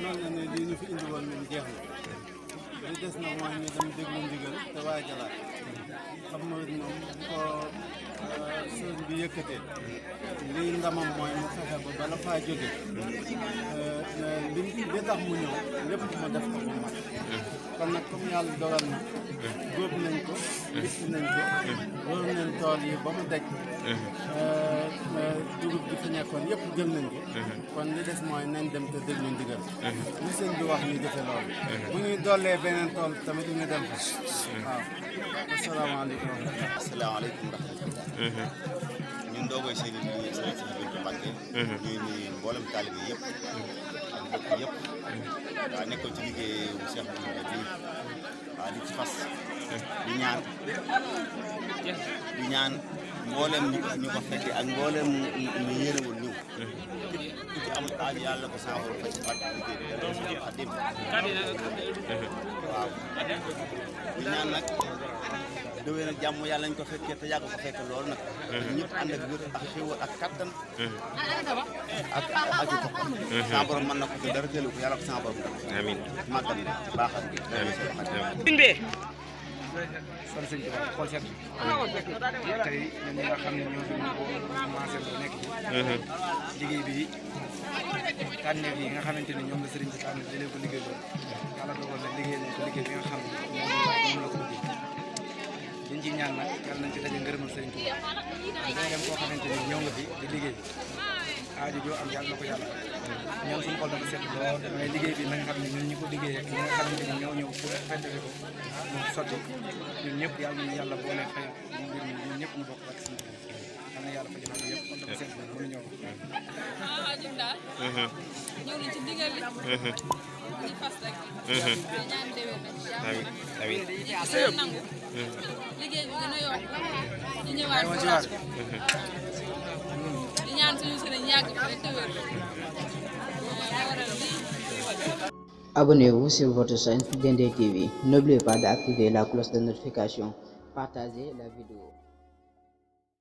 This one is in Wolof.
noonu la ne lii ñu fi indi woon moom jeex na li des na mooy ñu dem déglu ndigal te waajalaat xam nga moom bu ko sëriñ bi yëkkatee lii ndamam mooy mu fexe ba bala faa jóge li tax mu ñëw lépp mu def ko mu mat kon nag comme yàlla dogal na góob nañ ko gis nañ ko wër nañ tool yi ba mu daj dugub gi fi nekkoon yëpp jël nañ ko kon li des mooy nañ dem te déglu ndigal li sëñ bi wax ñu jëfe loolu bu ñuy dollee beneen tool tamit ñu dem fa waaw asalaamaaleykum asalaamaaleykum wa rahmatulah ñun doogoy sëñ bi sëriñ si Bintu Mbàkke ñuy nuyu mboolem taalibe yëpp ak mbokk yëpp waaw nekkoon ci liggéeyu Cheikh Mouhamed bi waaw di ci fas di ñaan mboolem ñu ko fekkee ak mboolem ñu yéenewul ñëw ku ci amul aaju yàlla ko saa war a faj barke liggéey bi yàlla Seexul Xaadim waaw di ñaan nag déwén ak jàmm yàlla ñu ko fekkee te yàgg ko fekk loolu nag ñëpp ànd ak wér ak xéwal ak kattan ak aju ko sa borom mën na ko te dara teelu ko yàlla ko sa borom amiin màggal baaxal bindee son sëñ Tuubaa xool seet tey ñun ñi nga xam ne ñoo fi commencé ba nekk ci liggéey bi tànneef yi nga xamante ni ñoom la sëriñ bi tànn di leen ko liggéey loolu yàlla dogal na liggéey nañ ko liggéey bi nga xam ne moom la ko liggéey liñ ci ñaan nag yàlla nañ ci daje ngërëmal sëriñ Tuubaa dina dem koo xamante ni ñëw nga fi di liggéey aajo joo am yàlla na ko yàlla ñoom suñu xol dafa set lool mais liggéey bi na nga xam ne ñun ñi ko liggéey ak ñi nga xamante ni ñoo ñëw pour feddali ko mu sotti ñun ñëpp yàlla ñu yàlla boole fay mbir mi ñun ñëpp ñu bokk ak suñu yal na yàlla faj xol yëpp xol dafa set lool mënu ñëw ñun daal ñëw nañ ci ndigal li di fas rek ñaan déwén amiin amiin nangu liggéey bi gën a yokk ñu ñëwaat forage ko di ñaan suñu sëriñ yàgg fa rek te wér Abonnez-vous sur votre chaîne Diendé TV. N'oubliez pas d'activer la cloche de notification. Partagez la vidéo.